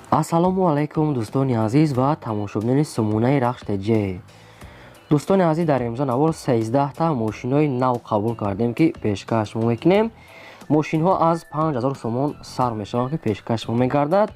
Ассалому алайкум, дӯстони азиз ва тамошобинони сумунаи Рахш ТЖ. Дӯстони азиз, дар имрӯза навор 13та мошинҳои нав қабул кардем, ки пешкаш мо мекунем. Мошинҳо аз 5000 сомон сар мешаванд, ки пешкаш мо мегардад.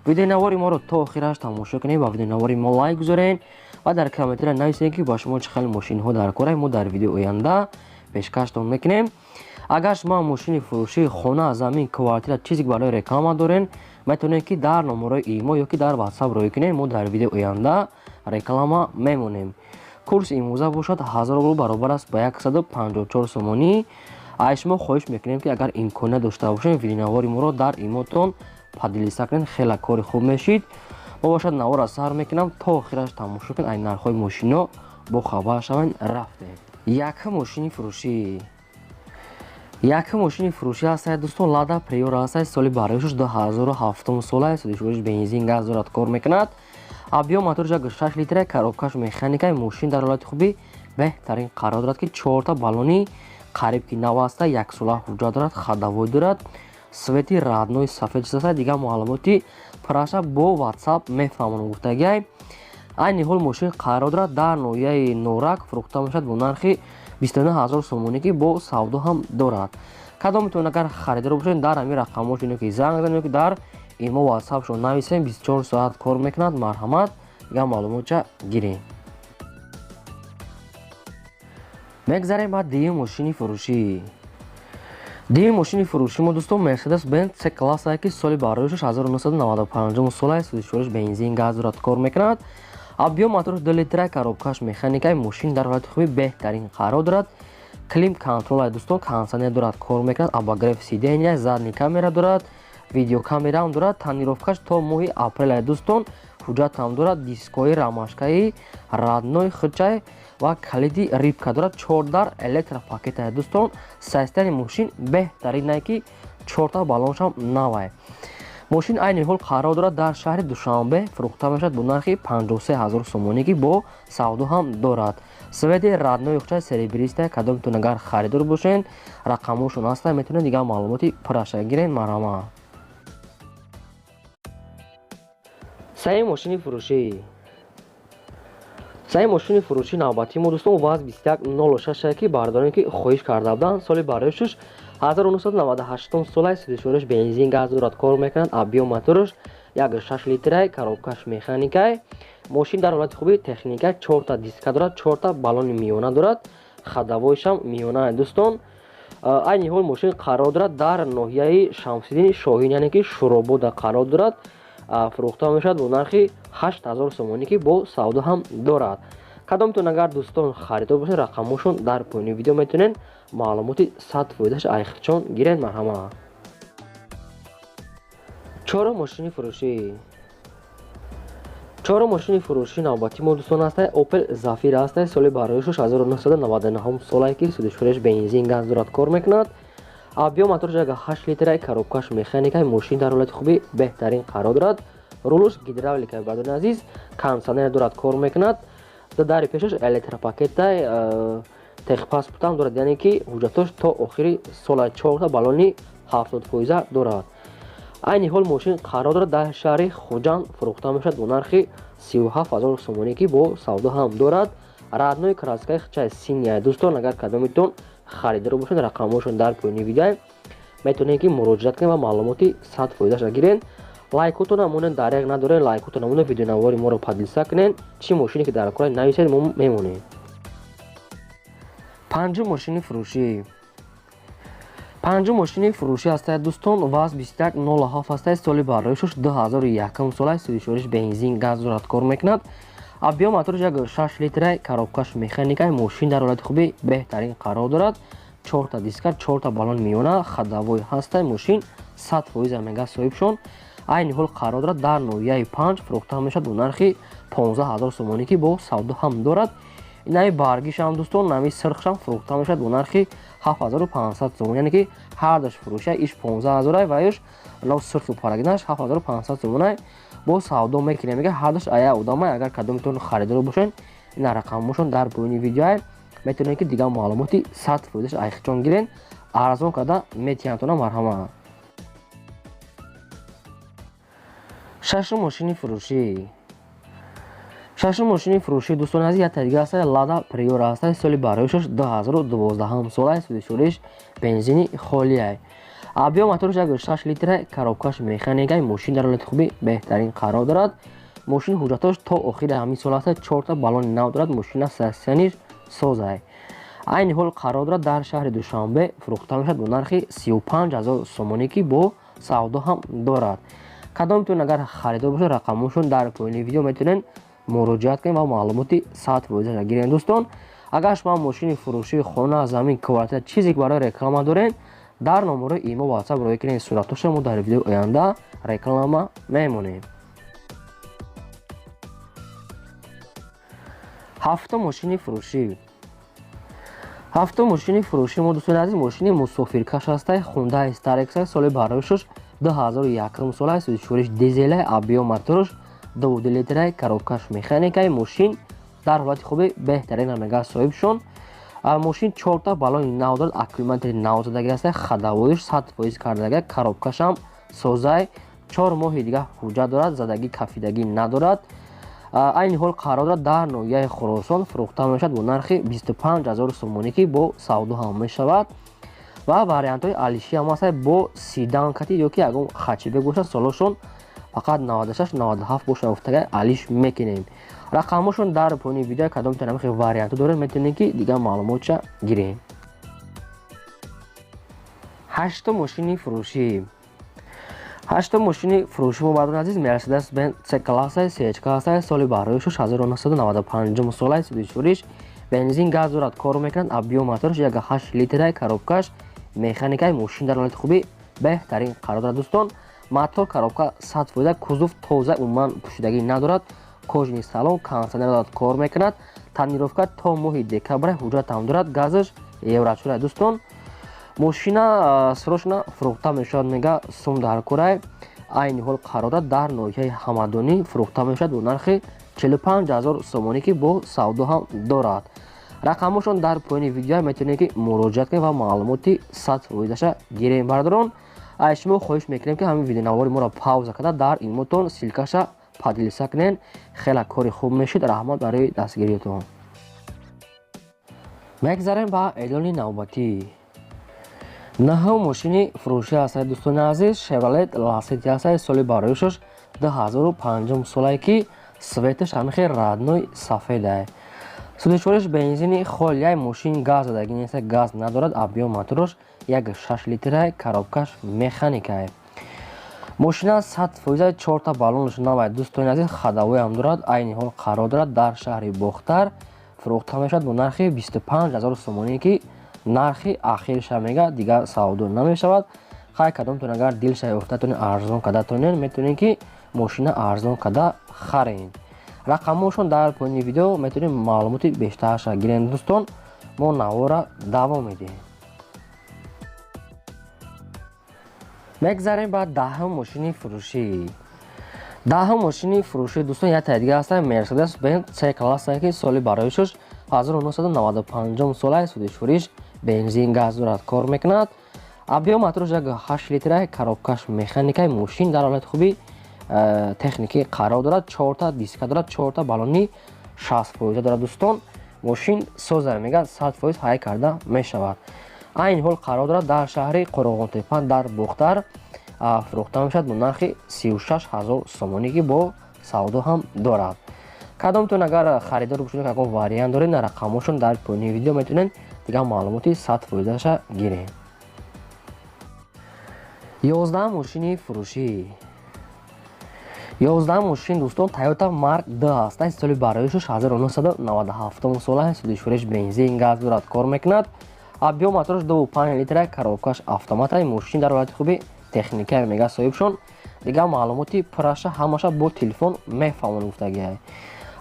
Видеои навори моро то охираш тамошо кунед ва видеои навори мо лайк гузоред ва дар комментария нависед, ки ба шумо чӣ хел мошинҳо дар кора, мо дар видеои оянда пешкаштон мекунем. Агар шумо мошини фурӯшии хона, замин, квартира, чизе барои реклама дорен, метавонед, ки дар номерои имо ё ки дар ватсап роӣ кунед, мо дар видеои оянда реклама мемонем. Курси имрӯза бошад 1000 рубл, баробар аст ба 154 сомонӣ. Аз шумо хоҳиш мекунем, ки агар имконият дошта бошем, видеонавори моро дар имотон поделиться кунед, хеле кори хуб мешид. Мо бошад навора сар мекунам, то охираш тамошо кунед, ай нархҳои мошино бохабар шаванд. Рафтем. Якум мошини фурӯшӣ. Якум мошини фурӯшӣ ҳастад, дӯстон, Лада Приора ҳастад, соли бароишаш 2007 сола, содишвориш бензин, газ дорад, кор мекунад. Объём моториш 6 литра, коробкаш механика. Мошин дар ҳолати хуби беҳтарин қарор дорад, ки чорта баллони қариб ки нав аста, яксола ҳуҷҷат дорад, ходовой дорад, цвети родной сафед чиз. Дигар маълумоти праша бо ватсап мефаҳмонам, гуфтагиай. Айни ҳол мошин қарор дорад дар ноҳияи Норак, фурӯхта мешавад бо нархи 29 ҳазор сомонӣ, ки бо савдо ҳам дорад. Кадометон агар харидор бошед, дар ҳамин рақамҳо ки занг занед, ки дар имо, ватсапшон нависем, 24 соат кор мекунад. Марҳамат, дигар маълумотча гирем. Мегзарем ба дуюм мошини фурӯшӣ. Дуюм мошини фурӯшӣ мо, дӯстон, Мерседес Бенз С классае, ки соли бароишаш 1995 сола, сӯзишвориш бензин, газ дорад, кор мекунад. Объём мотораш 2 литра, коробкаш механикаи. Мошин дар ҳолати хуби беҳтарин қарор дорад. Клим контролай, дӯстон, кондитсионер дорад, кор мекунад, обогрев сидения, задний камера дорад, видеокамераам дорад. Тонировкаш то моҳи апрелай, дӯстон, ҳуҷҷатам дорад, дискои рамашкаи родной худчай ва калиди рыбка дорад, чордар электропакетай, дӯстон. Состояни мошин беҳтаринае, ки чорта баллоншам навай. Мошин айни ҳол қарор дорад дар шаҳри Душанбе, фурӯхта мешавад бо нархи 53 ҳазор сомонӣ, ки бо савдо ҳам дорад. Цвети родной худчай серебристая. Кадомтон агар харидор бошед, рақамҳошон ҳастанд, метавонед дигар маълумоти пурраша гиред. Марҳамат. Сеюм мошини фурӯшӣ. Сеюм мошини фурӯшӣ навбатии мо, дӯстон, ВАЗ 2106, ки бардорем, ки хоҳиш карда буданд. Соли бароишаш 1998 сола, сӯзишвориш бензин, газ дорад, кор мекунад. Объём мотораш 1,6 литрай, коробкаш механикай. Мошин дар ҳолати хуби техника, чорта диска дорад, чорта баллони миёна дорад, ходовойшам миёна, дӯстон. Айни ҳол мошин қарор дорад дар ноҳияи Шамсиддини Шоҳин, яъне ки Шуробода қарор дорад, фурӯхта мешавад бо нархи 8000 сомонӣ, ки бо савдо ҳам дорад. Кадомтон агар, дӯстон, харидор бошед, рақамҳошон дар поёни видео, метавонед маълумоти 100 фоизаш айхчон гиред. Марҳамат. Чорум мошини фурӯшӣ. Чорум мошини фурӯшӣ навбати мо, дӯстон, ҳастай Опел Зафира ҳастай, соли бароишаш 1999 солае, ки сӯзишвориш бензин, газ дорад, кор мекунад. Объём мотораш 8 литрай, коробкаш механикай. Мошин дар ҳолати хуби беҳтарин қарор дорад, рулуш гидравликай, бардони азиз, кондитсионер дорад, кор мекунад, дари пешаш электропакетай, техпаспортам дорад, яъне ки ҳуҷҷатош то охири сола, чорта баллони 70 фоиза дорад. Айни ҳол мошин қарор дорад дар шаҳри Хуҷанд, фурӯхта мешавад бо нархи 37 ҳазор сомонӣ, ки бо савдо ҳам дорад. Родной краскаи хчай синяй. Дӯстон, агар кадомитон харидор бошед, рақамҳошон дар поёни видео, метавонед, ки муроҷиат кунед ва маълумоти 100 фоизаша гиред. Лайкотона монед, дареғ надоред, лайкотона монед, видеонавори моро поделиться кунед, чӣ мошине ки дар кора, нависед, мо мемонем. Панҷум мошини фурӯшӣ. Панҷум мошини фурӯшӣ ҳастад, дӯстон, ВАЗ 2107 ҳастад, соли бароишаш 2001 сола, сӯзишвориш бензин, газ дорад, кор мекунад. Объём мотораш 6 литрай, коробкаш механикай. Мошин дар ҳолати хуби беҳтарин қарор дорад, чорта диска, чорта баллон миёна, ходовой ҳастай. Мошин 100 фоиза мега соҳибшон. Айни ҳол қарор дорад дар ноҳияи Панҷ, фурӯхта мешавад бо нархи 15 ҳазор сомонӣ, ки бо савдо ҳам дорад. Нави баргишам, дӯстон, нави сирхшам фурӯхта мешавад бо нархи 7500 сомон, яъне ки ҳардаш фурӯша, иш 15 ҳазорай ва иш нав сирхи парагинаш 7500 сомонай, бо савдо мекунем, мега ҳардаш ая одамай. Агар кадомитон харидор бошед, ина рақамҳошон дар поёни видеоай, метавонед, ки дигар маълумоти 100 фоизаш айхчон гирен, арзон карда метиҳандтона. Марҳамат. Шашум мошини фурӯшӣ. Шашум мошини фурӯшӣ, дӯстони азиз, як дига аст, Лада Приора аст, соли бароишаш 2012 сола, сӯзишвориш бензини холиай. Объём мотораш 1,6 литра, коробкаш механикай, мошин дар ҳолати хуби беҳтарин қарор дорад. Мошин ҳуҷҷатош то охири ҳамин сол аст, 4та баллони нав дорад, мошина состояниш созай. Айни ҳол қарор дорад дар шаҳри Душанбе, фурӯхта мешавад бо нархи 35 000 сомонӣ, ки бо савдо ҳам дорад. Кадомтон агар харидор бошед, рақамҳошон дар поёни видео, метавонед муроҷиат кунед ва маълумоти 100% гиред. Дӯстон, агар шумо мошини фурӯшии, хона, замин, квартира, чизе ки барои реклама доред, дар номерои имо, ватсап роҳӣ кунед суратоша, мо дар видеои оянда реклама мемонем. Ҳафтум мошини фурӯшӣ. Ҳафтум мошини фурӯшӣ мо, дӯстони азиз, мошини мусофиркаш ҳастай, Хундай Старекс, соли бароишаш 2001 сола, сӯзишвориш дизелай, объём мотораш 2 литрай, коробкаш механикай, мошин дар ҳолати хуби беҳтарин мега соҳибшон. Мошин 4та баллони нав дорад, аккумулятори нав задаги аст, ходовоиш 100% кардага, коробкашам созай, 4 моҳи дига ҳуҷҷат дорад, задагӣ кафидагӣ надорад. Айни ҳол қарор дорад дар ноҳияи Хуросон, фурӯхта мешавад бо нархи 25 000 сомонӣ, ки бо савдо ҳам мешавад ва вариантҳои алиши ҳам аст, бо седан кати ё ки ягон хэтчбек бошад, солошон фақат 96 97 боша гуфтага, алиш мекунем. Рақамҳошон дар поёни видео, кадомтон ҳамихел вариантҳо доред, метавонед ки дигар маълумотша гирем. Ҳаштум мошини фурӯшӣ. Ҳаштум мошини фурӯшӣ мо, бардони азиз, Мерседес Бенз С классай, CH классай, соли бароишаш 1995 солай, сӯзишвориш бензин, газ дорад, кор мекунад, объём мотораш 1,8 литрай, коробкаш механикай, мошин дар ҳолати хуби беҳтарин қарор дорад. Дӯстон, мотор, коробка 100%, кузов тоза, умуман пӯшидагӣ надорад, кожаный салон, кондиционер дорад, кор мекунад, тонировка то моҳи декабр, ҳуҷҷат ҳам дорад, газаш евро чора. Дӯстон, мошина срочно фурӯхта мешавад, мега, сум дар курай. Айни ҳол қарор дорад дар ноҳияи Ҳамадонӣ, фурӯхта мешавад бо нархи 45 000 сомонӣ, ки бо савдо ҳам дорад. Рақамҳошон дар поёни видео, метавонед ки муроҷиат кунед ва маълумоти 100%-аша гирем. Бардорон, аз шумо хоҳиш мекунем, ки ҳамин видеонавори моро пауза карда, дар имотон ссылкаша поделиться кунед, хеле кори хуб мешуд. Раҳмат барои дастгириятон. Мегзарем ба эълони навбатӣ. Наҳум мошини фурӯшӣ ҳастад, дӯстони азиз, Шевролет Ласети ҳастад, соли бароишаш 2005 солае, ки цветаш ҳамихел родной сафедай. Сӯзишвориш бензини холияй, мошин газ задагӣ нест, газ надорад, объём мотораш 1,6 литрай, коробкаш механикай. Мошина 100%, 4та баллонаш навай, дӯстони азиз, ходовойам дорад. Айни ҳол қарор дорад дар шаҳри Бохтар, фурӯхта мешавад бо нархи 25 000 сомонӣ, ки нархи ахирша мега, дигар савдо намешавад. Хай, кадомтон агар дилша ёфтатон, арзон карда тонен, метавонед ки мошина арзон карда харен. Рақамҳошон дар поёни видео, метавонед маълумоти бештарша гирем. Дӯстон, мо навора давом медиҳем. Мегзарем ба даҳум мошини фурӯшӣ. Даҳум мошини фурӯшӣ, дӯстон, як дига аст, Мерседес Бенз С класса, ки соли бароишаш 1995 солай, сӯзишвориш бензин, газ дорад, кор мекунад, объём мотораш 1,8 литра, коробкаш механикай, мошин дар ҳолати хуби техникӣ қарор дорад, 4та диска дорад, 4та баллони 60% дорад. Дӯстон, мошин соза, мега, 100% ҳай карда мешавад. Айни ҳол қарор дорад дар шаҳри Қурғонтепа, дар Бохтар, фурӯхта мешавад бо нархи 36 000 сомонӣ, ки бо савдо ҳам дорад. Кадомтон агар харидор бошед, ягон вариант доред, рақамҳошон дар поёни видео, метавонед дигар маълумоти 100%-аша гирем. 11 мошини фурӯшӣ. 11 мошин, дӯстон, Toyota Mark II аст, соли бароишаш 1997 сола, сӯзишвориш бензин, газ дорад, кор мекунад, объём мотораш 2,5 литра, коробкаш автоматай, мошин дар ҳолати хуби техника мега соҳибшон, дигар маълумоти пурраша ҳамаша бо телефон мефаҳмон гуфтагиай.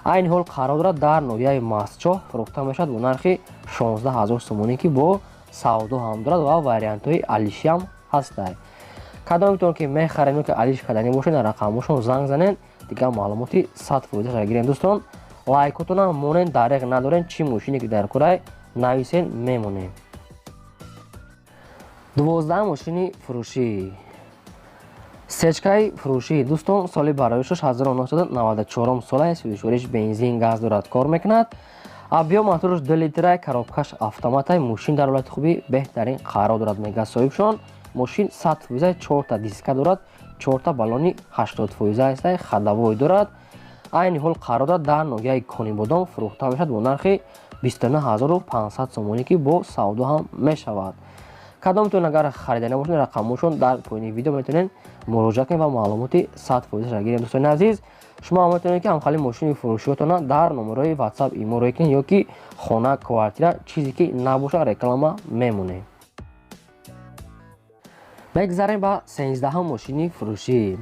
Айни ҳол қарор дорад дар ноҳияи Мастчоҳ, фурӯхта мешавад бо нархи 16 000 сомонӣ, ки бо савдо ҳам дорад ва вариантҳои алишиам ҳастай. Кадомтон ки мехарем ё ки алиш карданӣ бошед, рақамҳошон занг занед, дигар маълумоти 100%-аша гирем. Дӯстон, лайкотонам монен, дареғ надорен, чӣ мошине ки дар курай нависен, мемонем. 12 мошини фурӯшӣ. Сечкаи фурӯшӣ, дӯстон, соли бароишаш 1994 сола, сӯзишвориш бензин, газ дорад, кор мекунад. Объём мотораш 2 литра, коробкаш автоматай. Мошин дар ҳолати хуби беҳтарин қарор дорад, мега соҳибшон. Мошин 100%, чорта диска дорад, чорта баллони 80% ҳастай, ходовой дорад. Айни ҳол қарор дорад дар ноҳияи Конибодом, фурӯхта мешавад бо нархи 29 500 сомонӣ, ки бо савдо ҳам мешавад. Кадомтон агар хариданӣ бошед, рақамҳошон дар поёни видео, метавонед муроҷиат кунед ва маълумоти 100%-ша гиред. Дӯстони азиз, шумо ҳам метавонед, ки ҳамхели мошини фурӯшиётона дар номерои WhatsApp, имо рӯй кунед ё ки хона, квартира, чизе ки набошад, реклама мемонед. Мегзарем ба 13-ҳам мошини фурӯшӣ.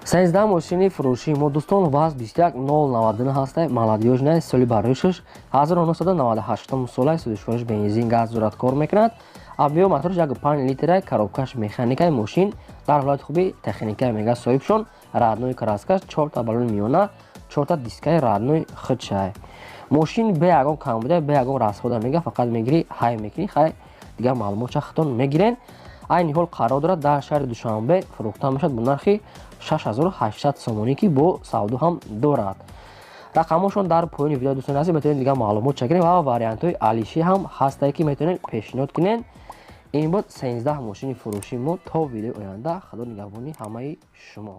13 мошини фурӯшии мо, дӯстон, ВАЗ 21099 ҳастай, молодёжная, соли бароишаш 1998 сола, сӯзишвориш бензин, газ дорад, кор мекунад. Объём мотораш 1,5 литра, коробкаш механикаи. Мошин дар ҳолати хуби техникае, мега соҳибшон. Родной краскаш, чорта баллони миёна, чорта дискаи родной худшай. Мошин бе ягон камбуда, бе ягон расхода, мега, фақат мегирӣ, ҳай мекунӣ, хай, дигар маълумотша худтон мегирен. Айни ҳол қарор дорад дар шаҳри Душанбе, фурӯхта мешавад бо нархи 6800 сомонӣ, ки бо савдо ҳам дорад. Рақамҳошон дар поёни видео, дӯстони азиз, метавонед дигар маълумот ча гиред ва вариантҳои алишӣ ҳам ҳастае, ки метавонед пешниҳод кунед. Ин буд 13 мошини фурӯшии мо. То видеои оянда, худо нигаҳбони ҳамаи шумо.